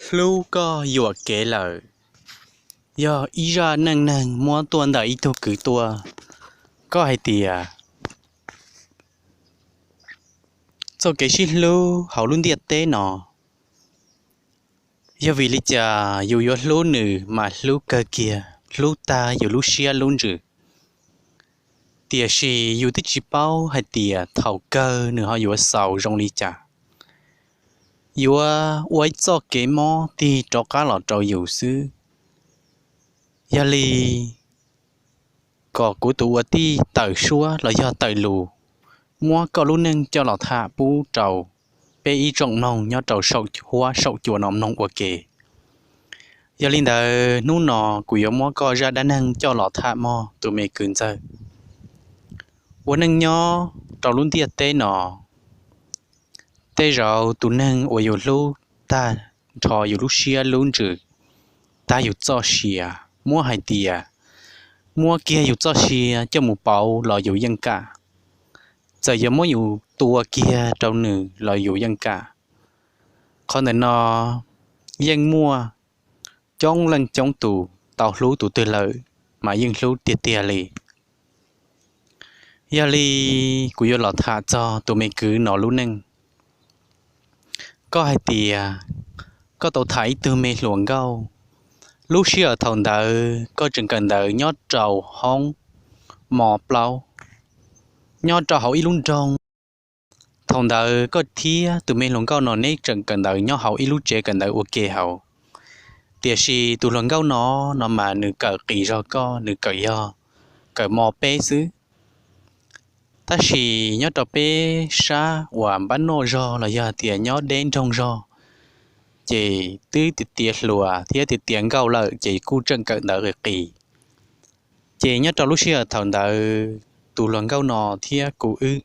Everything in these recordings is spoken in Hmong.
Hlub koj yuam kev lawm, yog ib zaj neej neeg muab tuaj ntawm ib tug kwv tuaj. Koj hais tias txoj kev sib hlub hauv lub ntiaj teb no, yog vim li cas yus yuav hlub nws mas hlub kawg kiag, hlub tag yus lub siab lub ntsws. Tiam sis yus twb tsis paub hais tias thaum kawg nws ho yuav xaus zoo li cas, yuav ua ib txoj kev mob tig rov qab los rau yus xwb. Yog li, kom kuv tus ua tij tawm suab los yog tawm lus, muab koj lub neej coj los tham pub rau peb ib tsoom mloog nyob rau saum huab saum cua no mloog ua ke. Yog li ntawd hnub no kuv yuav muab koj zaj dab neeg coj los tham mog tus me kwv ntxawg. Ua neej nyob rau lub ntiaj teb no, tej zaum tus neeg uas yus hlub tag nrho yus lub siab lub ntsws, tag yus txoj sia, muab hais tias muab kiag yus txoj sia coj mus pauv los yus yeej kam. Txawm yuav muab yus tua kiag rau nws los yus yeej kam. Qhov ntawm no yeej muaj coob leej coob tus tau hlub tus twg lawm mas yeej hlub tiag tiag li. Yog li, kuv yuav los tham txog tus me kwv no lub neej. Koj hais tias koj tau tham ib tug me hluas nkauj, lub sij hawm thaum ntawd koj tseem kawm ntawv nyob rau hoob mos plaub, nyob rau hauv ib lub nroog. Thaum ntawd koj thiab tus me hluas nkauj no neb tseem kawm ntawv nyob hauv ib lub tsev kawm ntawv ua ke hauv. Tiam sis tus hluas nkauj no, no mas nws kawm qis zog koj, nws kawm yog kawm mos peb xwb. Tab sis nyob rau peb sab uas npab noj zog los yog tias nyob deb nroog zog, ces twb tiav tiav hluas thiab tiav tiav nkauj lawm ces kuj tseem kawm ntawv qis qis. Ces nyob rau lub sij hawm thaum ntawd tus hluas nkauj no thiab kuv wb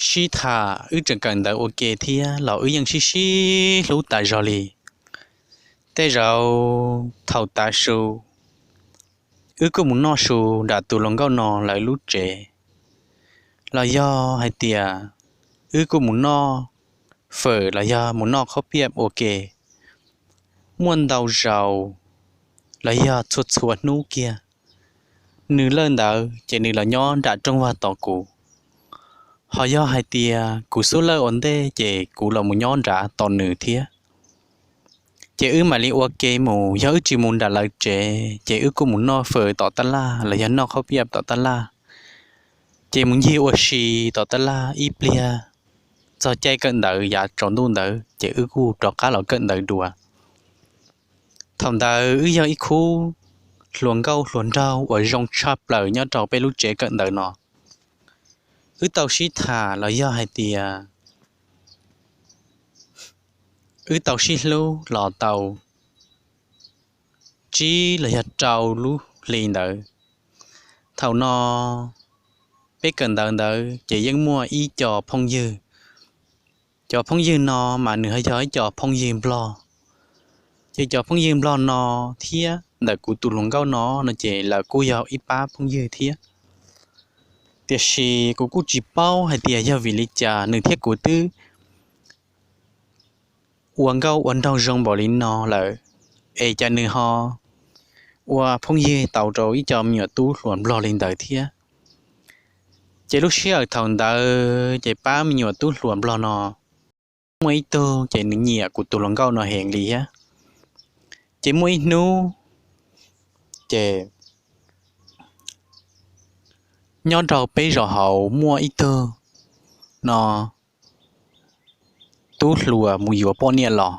sib tham, wb tseem kawm ntawv ua ke thiab los wb yeej sib sib hlub tas zog li. Tej zaum thaum tav su, wb kuj mus noj su nram tus hluas nkauj no lawv lub tsev, los yog hais tias wb kuj mus noj fawm los yog mus noj khaub piaj ua ke. Muaj ntau zaus los yog txhua txhua hnub kiag, nws lawm ntawd ces nws los nyob nram rooj vag tos kuv. Ho yog hais tias kuv xub lawj ua ntej ces kuv los mus nyob nrad tos nws thiab. Ces wb mam li ua ke mus, yog wb tsis mus nram lawv tsev ces wb kuj mus noj fawm tom tab laj los yog noj khaub piaj tom tab laj, ces mus ncig ua si tom tab laj ib pliag, txog caij kawm ntawv yav tsaus ntuj ntawd ces wb kuj rov qab los kawm ntawv dua. Thaum ntawd wb yog ib khub hluas nkauj hluas nraug uas zoo tshaj plaws nyob rau peb lub tsev kawm ntawv no. Wb tau sib tham los yog hais tias wb tau sib hlub los tau tsib los yog rau lub hli ntawd. Thaum no peb kawm ntawv ntawd ces yeej muaj ib co phooj ywg. Cov phooj ywg no mas nws ho yog ib co phooj ywg nplog. Ces cov phooj ywg nplog no thiab ntawm kuv tus hluas nkauj no, no ces lawv kuj yog ib pab phooj ywg thiab. Tiam sis kuv kuj tsis paub hais tias yog vim li cas nws thiab kuv twb ua nkauj ua nraug zoo npaum li no lawm, es cas nws ho ua phooj ywg tau rau ib co me nyuam tub hluas nplog li ntawd thiab. Ces lub sij hawm thaum ntawd ces pab me nyuam tub hluas nplog no muaj ib tug ces nws nyiam kuv tus hluas nkauj no heev li thiab. Ces muaj ib hnub ces nyob rau peb zos hauv muaj ib tug no tub hluas mus yuav poj niam los,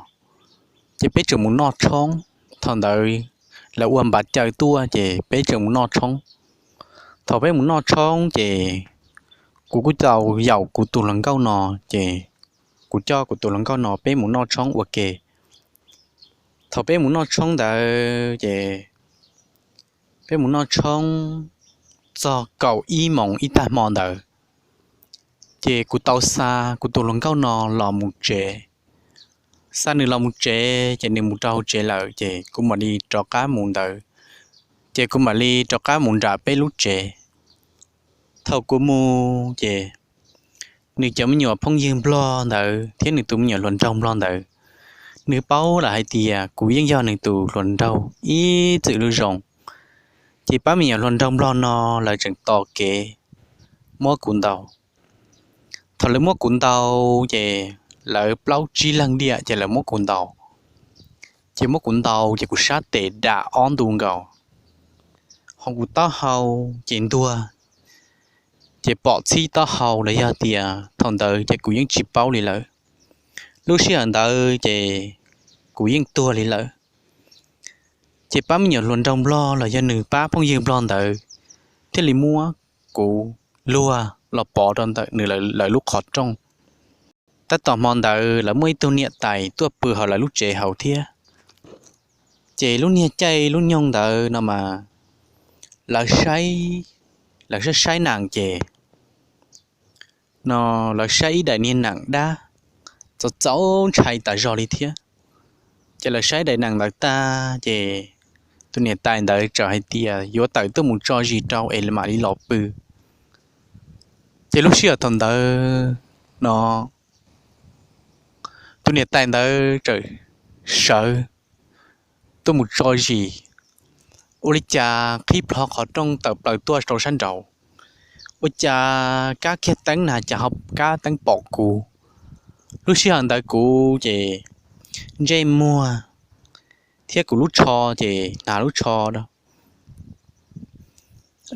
ces peb tseem mus noj tshoob. Thaum ntawd lawv ua npav caw tuaj ces peb tseem mus noj tshoob. Thaum peb mus noj tshoob ces kuv kuj tau yaum kuv tus hluas nkauj no, ces kuv coj kuv tus hluas nkauj no peb mus noj tshoob ua ke. Thaum peb mus noj tshoob ntawd ces peb mus noj tshoob txog kaum ib moos ib tag hmo ntawd, ces kuv tau xa kuv tus hluas nkauj no los mus tsev. Xa nws los mus tsev ces nws mus rau hauv tsev lawm ces kuv mam li rov qab mus ntawd, ces kuv mam li rov qab mus nram peb lub tsev. Thaum kuv mus ces nws cov me nyuam phooj ywg nplog ntawd thiab nws tus me nyuam hluas nraug nplog ntawd, nws paub lawm hais tias kuv yeej yog nws tus hluas nraug ib txwm lub zoo. Ces pab me nyuam hluas nraug nplog no lawv tseem tos kev muab kuv ntaus. Thaum lawv muab kuv ntaus ces lawv plaub tsib leeg diam ces lawv muab kuv ntaus. Ces muab kuv ntaus ces kuv sab tes dam ob ntu nkaus, ho kuv taub hau ces ntuag, ces pom txhib taub hau los yog tias thaum ntawd ces kuv yeej tsis paub li lawm. Lub sij hawm ntawd ces kuv yeej tuag li lawm. Ces pab me nyuam hluas nraug nplog los yog nws pab phooj ywg nplog ntawd thiaj li muab kuv luag los pov rau ntawm nws lawv lub qhov rooj. Tab tom hmo ntawd lawv muaj ib tug niam tais tuaj pw hauv lawv lub tsev hauv thiab. Ces lub niag caij lub nyoog ntawd no mas lawv saib, lawv saib saib nees ces no lawv saib ib daim niag nees dab txaus txaus ntshai tas zog li thiab. Ces lawv saib daim nees ntawd tag ces tus niam tais ntawd txawm hais tias yuav tawm tuaj mus tso zis rau es mam li los pw. Ces lub sij hawm thaum ntawd no tus niam tais ntawd txawm sawv tuaj mus tso zis, ua li cas qhib plho qhov rooj tawm plaws tuaj rau sab nraud. Ua cas kab kiag teeb na cas ho kab teeb pom kuv. Lub sij hawm ntawd kuv ces ntsej muag thiab kuv lub tsho ces hnav lub tsho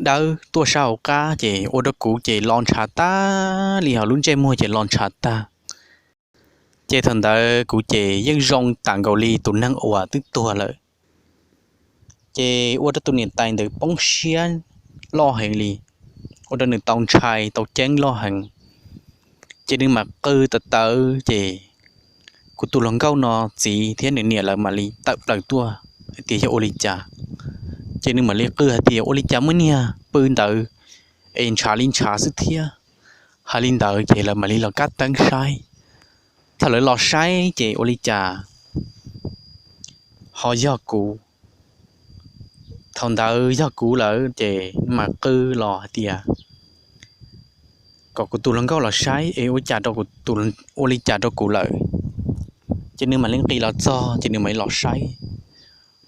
dawb tuaj sab hauv qab ces ua rau kuv ces lo ntshav tag li, ho lub ntsej muag ces lo ntshav tag. Ces thaum ntawd kuv ces yeej zoo tas nkaus li tus neeg uas twb tuag lawm. Ces ua rau tus niam tais ntawd poob siab loj heev li, ua rau nws tau ntshai tau ceeb loj heev. Ces nws mam qw tawv tawv ces kuv tus hluas nkauj no txiv thiab nws niam lawv mam li tawm plaws tuaj hais tias yog ua li cas. Ces nws mam li qw hais tias ua li cas muaj niag pw ntawd es ntshav li ntshav xwb thiab. Hais li ntawd ces lawv mam li los kab teeb saib. Thaum lawv los saib ces ua li cas ho yog kuv. Thaum ntawd yog kuv lawm ces nws mam qw los hais tias kom kuv tus hluas nkauj los saib es ua cas rau, ua li cas rau kuv lawm. Ces nws mam li nqis los txog ces nws mam li los saib.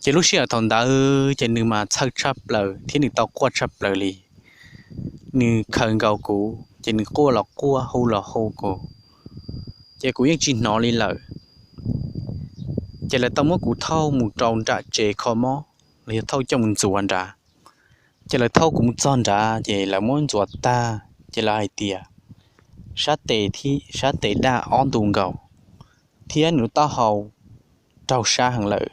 Ces lub sij hawm thaum ntawd ces nws mas txhawj tshaj plaws thiab nws tau quaj tshaj plaws li. Nws khaws nkaus kuv ces nws quaj los quaj hu los hu kuv, ces kuv yeej tsis hnov li lawm. Ces lawv tau muab kuv thauj mus rau nram tsev kho mob los yog thauj coj mus ntxuav nrad. Ces lawv thauj kuv mus txog nrad ces lawv muab ntxuav tag ces lawv hais tias sab tes, sab tes daj ob ntu nkaus thiab nws lub taub hau raug sab heev lawm,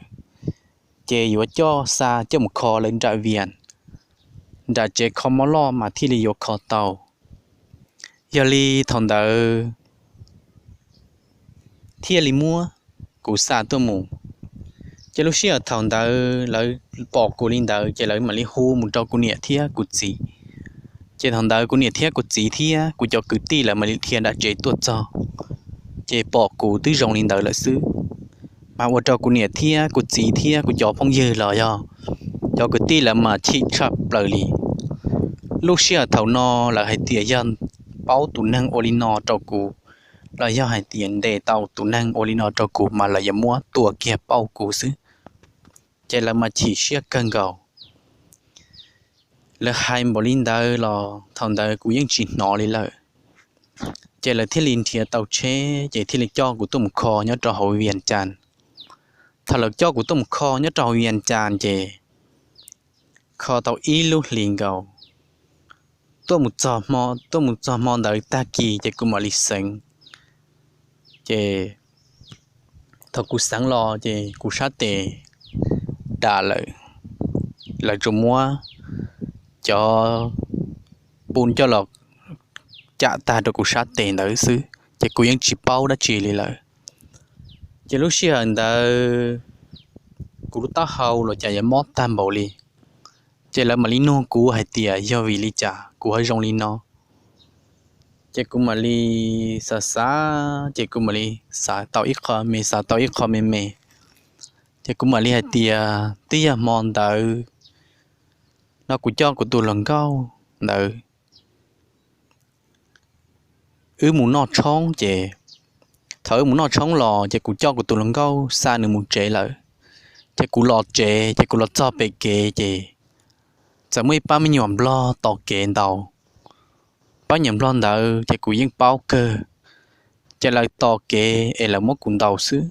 ces yuav coj xa coj mus kho lawv nram Vias, nram tsev kho mob loj mas thiaj li yuav kho tau. Yog li thaum ntawd thiaj li muab kuv xa tuaj mus. Ces lub sij hawm thaum ntawd lawv pom kuv li ntawd ces lawv mam li hu mus rau kuv niam thiab kuv txiv. Ces thaum ntawd kuv niam thiab kuv txiv thiab kuv cov kwv tij lawv mam li dhia nram tsev tuaj txog, ces pom kuv twb zoo li ntawd lawm xwb. Mas ua rau kuv niam thiab kuv txiv thiab kuv cov phooj ywg los yog cov kwv tij lawv mas chim tshaj plaws li. Lub sij hawm thaum no lawv hais tias yog paub tus neeg ua li no rau kuv, los yog hais tias ntes tau tus neeg ua li no rau kuv mas lawv yuav muab tua kiag pauj kuv xwb. Ces lawv mas chim siab kawg nkaus. Lawv hais npaum li ntawd los thaum ntawd kuv yeej tsis hnov li lawm. Ces lawv thiaj li nrhiav tau tsheb ces thiaj li coj kuv tuaj mus kho nyob rau hauv Vias Cas. Thaum lawv coj kuv tuaj mus kho nyob rau hauv Vias Cas ces kho tau ib lub hlis nkaus, tuaj mus txog hmo, tuaj mus txog hmo ntawd tag kis ces kuv mam li xeev. Ces thaum kuv xeev los ces kuv sab tes dam lawm, lawv tsuas muab cov pun coj los cam tag rau kuv sab tes ntawd xwb ces kuv yeej tsis paub dab tsi li lawm. Ces lub sij hawm ntawd kuv lub taub hau los cas yuav mob tag npaum li. Ces lawv mam li nug kuv hais tias yog vim li cas kuv ho zoo li no. Ces kuv mam li xav xav ces kuv mam li xav tau ib qho me, xav tau ib qho me me. Ces kuv mam li hais tias twb yog hmo ntawd no kuv coj kuv tus hluas nkauj ntawd wb mus noj tshoob ces thaum wb mus noj tshoob los ces kuv coj kuv tus hluas nkauj xa nws mus tsev lawm. Ces kuv los tsev ces kuv los txog pem kev ces txawm muaj ib pab me nyuam nplog tos kev ntaus. Pab me nyuam nplog ntawd ces kuv yeej paub kawg, ces lawv tos kev es lawv muab kuv ntaus xwb.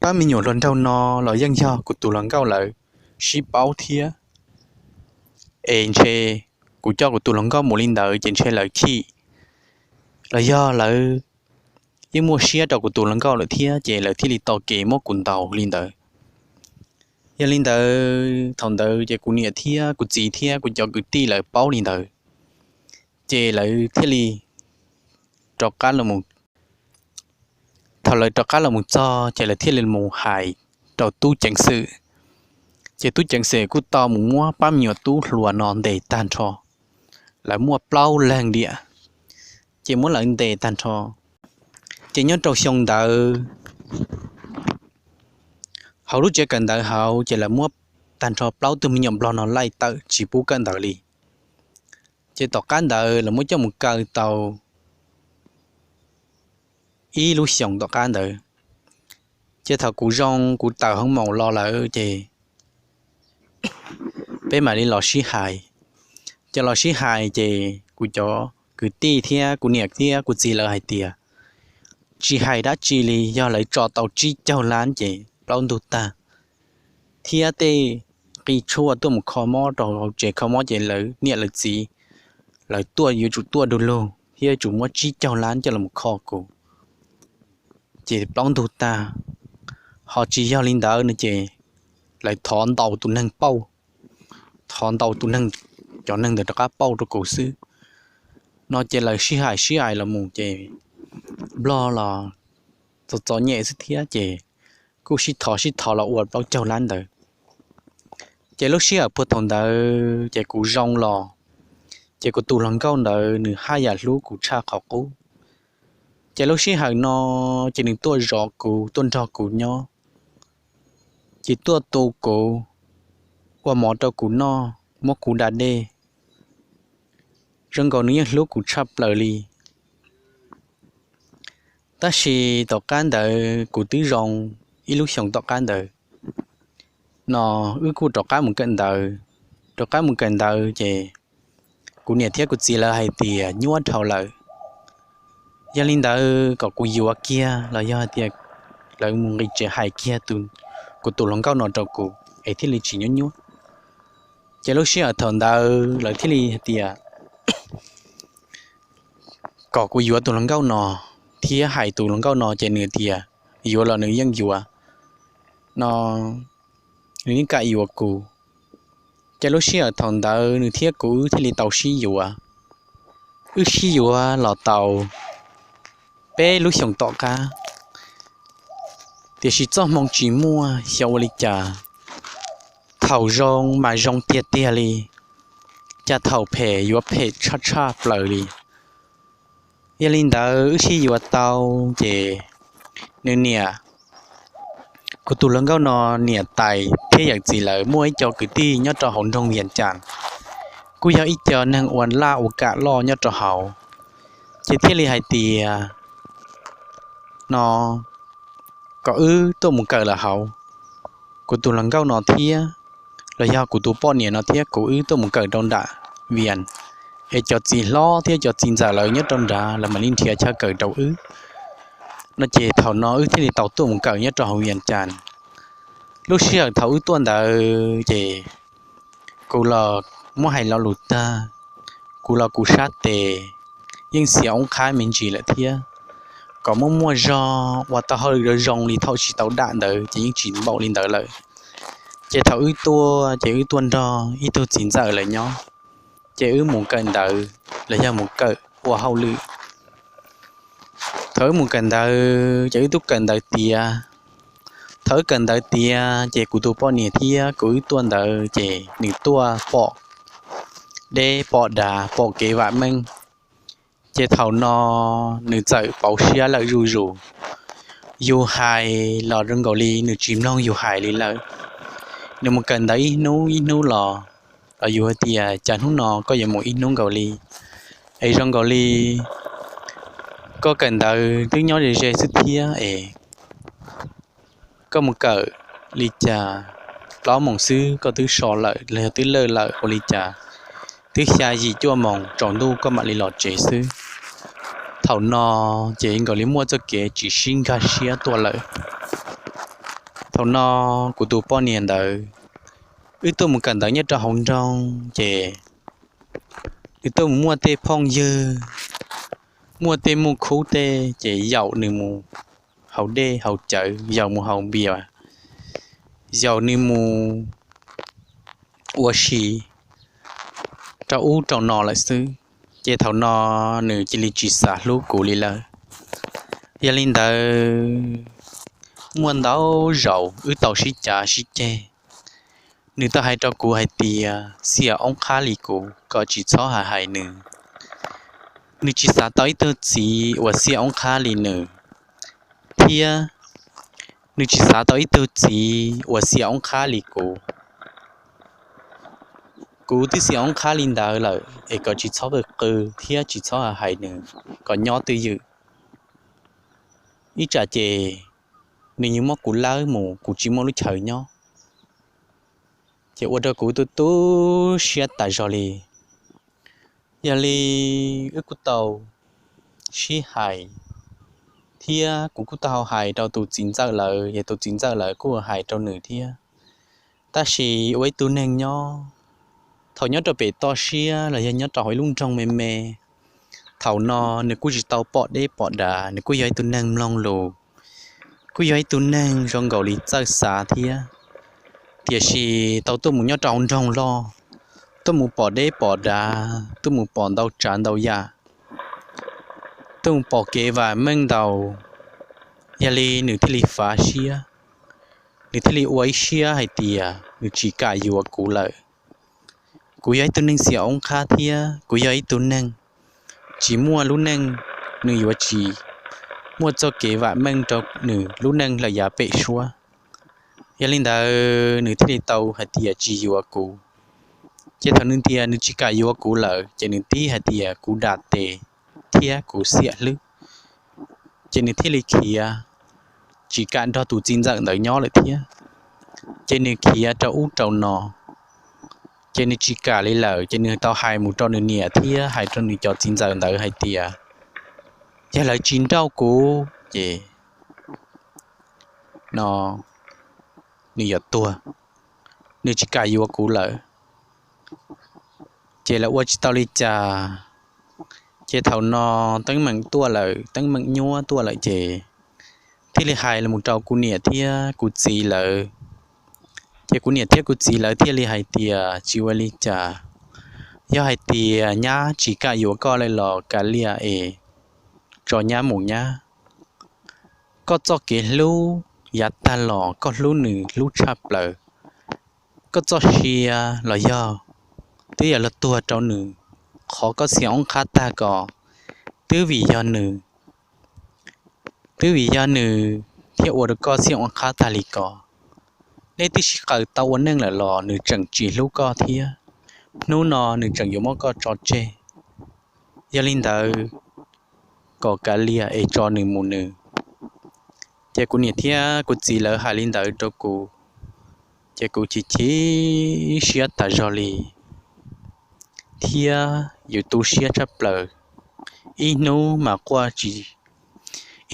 Pab me nyuam hluas nraug no los yeej yog kuv tus hluas nkauj lawv sib paub thiab, es ntshe kuv coj kuv tus hluas nkauj mus li ntawd ces ntshe lawv chim, los yog lawv yeej muaj siab rau kuv tus hluas nkauj lawm thiab ces lawv thiaj li tos kev muab kuv ntaus li ntawd. Yog li ntawd thaum ntawd ces kuv niam thiab kuv txiv thiab kuv cov kwv tij lawv paub li ntawd, ces lawv thiaj li rov qab los mus. Thaum lawv rov qab los mus txog ces lawv thiaj li mus hais rau tub ceev xwm, ces tub ceev xwm kuj tau mus muab pab me nyuam tub hluas no ntes tag nrho. Lawv muaj plaub leeg diam, ces muab lawv ntes tag nrho. Ces nyob rau xyoo ntawd, hauv lub tsev kawm ntawv hauv ces lawv muab tag nrho plaub tug me nyuam nplog no laij tawm tsis pub kawm ntawv li. Ces tom qab ntawd lawv muab coj mus kaw tau ib lub xyoos tom qab ntawd. Ces thaum kuv zoo kuv tawm hoo maum los lawm ces peb mam li los sib hais. Ces los sib hais ces kuv cov kwv tij thiab kuv niam thiab kuv txiv lawv hais tias tsis hais dab tsi li, yog lawv tso tau tsib caug lab ces plaub ntug tag, thiab tej qi tshuaj tuaj mus kho mob rau hauv tsev kho mob ces lawv niam lawv txiv lawv tuaj yuav tsum tuaj du lug thiab yuav tsum muab tsib caug lab coj los kho kuv, ces plaub ntug tag. Ho tsis yog li ntawd no ces lawv thov ntaus tus neeg pauj, thov ntaus tus neeg, cov neeg ntawd rov qab pauj rau kuv xwb no ces lawv sib hais sib hais los mus ces nplog los txom txom nyem xwb thiab ces kuj sib thov sib thov los ua plaub caug lab ntawd. Ces lub sij hawm puag thaum ntawd ces kuv zoo los, ces kuv tus hluas nkauj ntawd nws haj yam hlub kuv tshaj qhov qub. Ces lub sij hawm no ces nws tuaj zov kuv tuaj nrog kuv nyob, ces tuaj tu kuv, ua mov rau kuv noj, muab kuv da dej, zoo nkaus nws yeej hlub kuv tshaj plaws li. Tab sis tom qab ntawd kuv twb zoo ib lub xyoos tom qab ntawd no wb kuj rov qab mus kawm ntawv. Rov qab mus kawm ntawv ces kuv niam thiab kuv txiv lawv hais tias nyuaj dhau lawm, yog li ntawd kom kuv yuav kiag los yog hais tias lawv mus nqis tsev hais kiag kuv tus hluas nkauj no rau kuv es thiaj li tsis nyuaj nyuaj. Ces lub sij hawm thaum ntawd lawv thiaj li hais tias kom kuv yuav tus hluas nkauj no, thiab hais tus hluas nkauj no ces nws tias yuav los nws yeej yuav no, nws yeej kam yuav kuv. Ces lub sij hawm thaum ntawd nws thiab kuv wb thiaj li tau sib yuav. Wb sib yuav los tau peb lub xyoos tom qab, tiam sis txoj hmoo tsis muaj xyov ua li cas, thaum zoo mas zoo tiag tiag li, cas thaum phem yuav phem tshaj tshaj plaws li. Yog li ntawd wb sib yuav tau ces nws niam, kuv tus hluas nkauj no niam tais thiab yawm txiv lawv muaj ib co kwv tij nyob rau hauv nroog Vias Cas, kuj yog ib co neeg ua laj ua kam loj nyob rau hauv, ces thiaj li hais tias no kom wb tuaj mus kawm lawm hauv. Kuv tus hluas nkauj no thiab los yog kuv tus poj niam no thiab kuv wb tuaj mus kawm rau nram Vias, es cov txiv hlob thiab cov txiv ntxawm lawv nyob rau nrad lawv mam li nrhiav chaw kawm rau wb no ces thaum no wb thiaj li tau tuaj mus kawm nyob rau hauv Vias Cas. Lub sij hawm thaum wb tuaj ntawd ces kuv los muab hais lo lus tag, kuv los kuv sab tes yeej xiav oob qhab me ntsis lawm thiab, kom muaj muaj zog ua tau hauj lwm zoo li thaum tsis tau dam ntawd ces yeej tsis npaum li ntawd lawm. Ces thaum wb tuaj ces wb tuaj nrog ib tug txiv ntxawm lawv nyob, ces wb mus kawm ntawv los yog mus kawm ua hauj lwm. Thaum wb mus kawm ntawv ces wb twb kawm ntawv tiav. Thaum wb kawm ntawv tiav ces kuv tus poj niam thiab kuv wb tuaj ntawd ces nws tuaj pom deb pom dav pom kev vam meej. Ces thaum no nws txawm pauv siab lawm zuj zus. Yus hais los zoo nkaus li nws tsis mloog yus hais li lawm. Nws mus kawm ntawv ib hnub ib hnub los, los yus hais tias cas hnub no koj yuav mus ib hnub nkaus li, es zoo nkaus li Koj kawm ntawv twb nyob ze ze xwb thiab es koj mus kawm li cas, plaub moos xwb koj twb so lawm los yog twb lawj lawm ua li cas, twb xya yim cuaj moos tsaus ntuj koj mam li los tsev xwb. Thaum no ces nkaus li muaj txoj kev tsis sib nkag siab tuaj lawm. Thaum no kuv tus poj niam ntawd, wb tuaj mus kawm ntawv nyob rau hauv nroog ces nws tuaj mus muaj tej phooj ywg, muaj tej muaj khub tej ces yaum nws mus haus dej haus cawv, yaum mus haus npias, yaum nws mus ua si rau ub rau no lawm xwb. Ces thaum no nws cia li tsis xav hlub kuv li lawm. Yog li ntawd, muaj ntau zaus wb tau sib cav sib ceg. Nws tau hais rau kuv hais tias xiam oob qhab li kuv kom tsis txhob hais hais nws. Nws tsis xav tau ib tug txiv uas xiam oob qhab li nws, thiab nws tsis xav tau ib tug txiv uas xiam oob qhab li kuv. Kuv twb xiam oob qhab li ntawd lawm es kom tsis txhob qw qw thiab tsis txhob hais hais nws, kom nyob twj ywm. Ib tsam ces nws yeej muab kuv lawb mus, kuv tsis muaj lub chaw nyob, ces ua rau kuv tu tu siab tas zog li. Yog li wb kuj tau sib hais, thiab kuv kuj tau hais rau tus txiv ntxawm lawv, yog tus txiv ntxawm lawv kuj hais rau nws thiab. Tab sis ua ib tug neeg nyob, thaum nyob rau pem toj siab los yog nyob rau hauv ib lub nroog me me, thaum no nws kuj tsis tau pom deb pom dav, nws kuj yog ib tug neeg mloog lus, kuj yog ib tug neeg zoo nkaus li txawj xav thiab. Tiam sis tau tuaj mus nyob rau hauv nroog loj, tuaj mus pom deb pom dav, tuaj mus pom ntau tsav ntau yam, tuaj mus pom kev vam meej ntau, yog li nws thiaj li fav siab, nws thiaj li ua ib siab hais tias nws tsis kam yuav kuv lawm. Kuv yog ib tug neeg xiam oob qhab thiab kuv yog ib tug neeg tsis muaj lub neej, nws yuav tsis muaj txoj kev vam meej rau nws lub neej lawm yav pem suab. Yog li ntawd nws thiaj li tau hais tias tsis yuav kuv. Ces thaum nws tias nws tsis kam yuav kuv lawm ces nws tib hais tias kuv dam tes thiab kuv xiam hlwb, ces nws thiaj li khiav, tsis kam nrog tus txiv ntxawm ntawd nyob lawm thiab. Ces nws khiav rau ub rau no, ces nws tsis kam li lawm ces nws tau hais mus rau nws niam thiab hais rau nws cov txiv ntxawm ntawd hais tias yog lawv tsis nrauj kuv ces no nws yuav tuag, nws tsis kam yuav kuv lawm. Ces lawv ua tsis tau li cas, ces thaum no teeb meem tuaj lawm, teeb meem nyuaj tuaj lawm ces thiaj li hais los rau kuv niam thiab kuv txiv lawv. Ces kuv niam thiab kuv txiv lawv thiaj li hais tias tsis ua li cas, yog hais tias nyab tsis kam yuav koj lawm los kav liam es tso nyab mus nyab. Koj txoj kev hlub yav tag los koj hlub nws hlub tshaj plaws. Koj txoj sia los yog twb yog los tuag rau nws, qhov koj xiam oob qhab tag ko twb vim yog nws, twb vim yog nws thiaj ua rau koj xiam oob qhab tag li ko. Nej twb sib qaws tau ua neej lawm los nws tseem tsis hlub koj thiab. Hnub no nws tseem yuav muab koj tso tseg. Yog li ntawd, kom kav liam es tso nws mus nws. Ces kuv niam thiab kuv txiv lawv hais li ntawd rau kuv, ces kuv chim chim siab tas zog li thiab yus tu siab tshaj plaws. Ib hnub mas quaj tsis,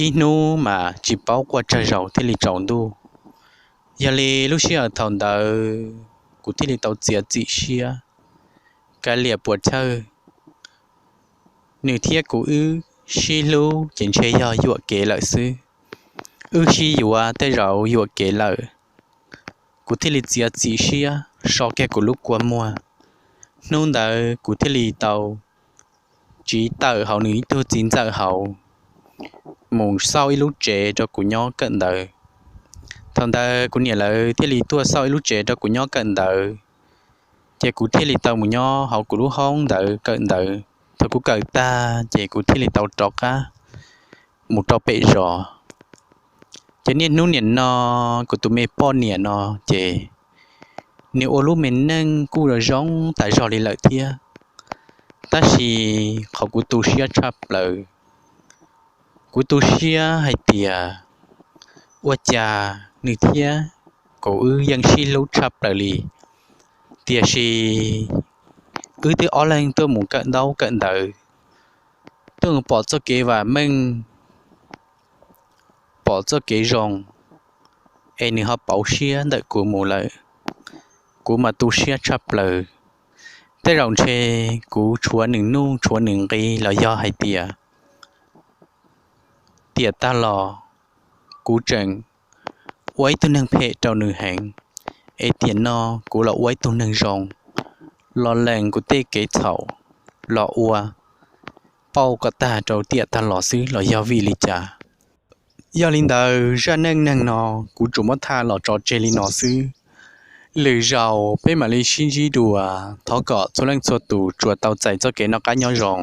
ib hnub mas tsis paub quaj tsawg zaus thiaj li tsaus ntuj. Yog li lub sij hawm thaum ntawd kuv thiaj li tau txiav txim siab kav liam puas chawj. Nws thiab kuv wb sib hlub ces ntshe yog yuam kev lawm xwb. Wb sib yuav tej zaum yuam kev lawm. Kuv thiaj li txiav txim siab so kiag kuv lub kua muag. Hnub ntawd kuv thiaj li tau tsiv tawm hauv nws ib tug txiv ntxawm hauv mus xauj ib lub tsev rau kuv nyob kawm ntawv. Thaum ntawd kuv niam lawv thiaj li tuaj xauj ib lub tsev rau kuv nyob kawm ntawv, ces kuv thiaj li tau mus nyob hauv kuv lub hoob ntawd kawm ntawv. Thaum kuv kawm tag ces kuv thiaj li tau rov qab mus rau pem zos. Ces niaj hnub nim no kuv tus me poj niam no ces nws ua lub me neej kuj zoo tas zog li lawm thiab. Tab sis qhov kuv tu siab tshaj plaws Kuv tu siab hais tias ua cas nws thiab kuv wb yeej sib hlub tshaj plaws li, tiam sis wb twb ob leeg tuaj mus kawm ntaub kawm ntawv, tuaj mus pom txoj kev vam meej, pom txoj kev zoo, es nws ho pauv siab ntawm kuv mus lawm. Kuv mas tu siab tshaj plaws. Tej zaum ntshe kuv tshuav nws nuj tshuav nws nqi los yog hais tias tiam tag los kuv tseem ua ib tug neeg phem rau nws heev, es tiam no kuv los ua ib tug neeg zoo, los lees kuv tej kev txhaum los ua pauj kom tag rau tiam tag los xwb los yog vim li cas. Yog li ntawd zaj neej neeg no kuv tsuas muab tham los tso tseg li no xwb. Lwm zaus peb mam li sib ntsib dua, thov kom txhua leej txhua tus tsuas tau txais txoj kev noj qab nyob zoo.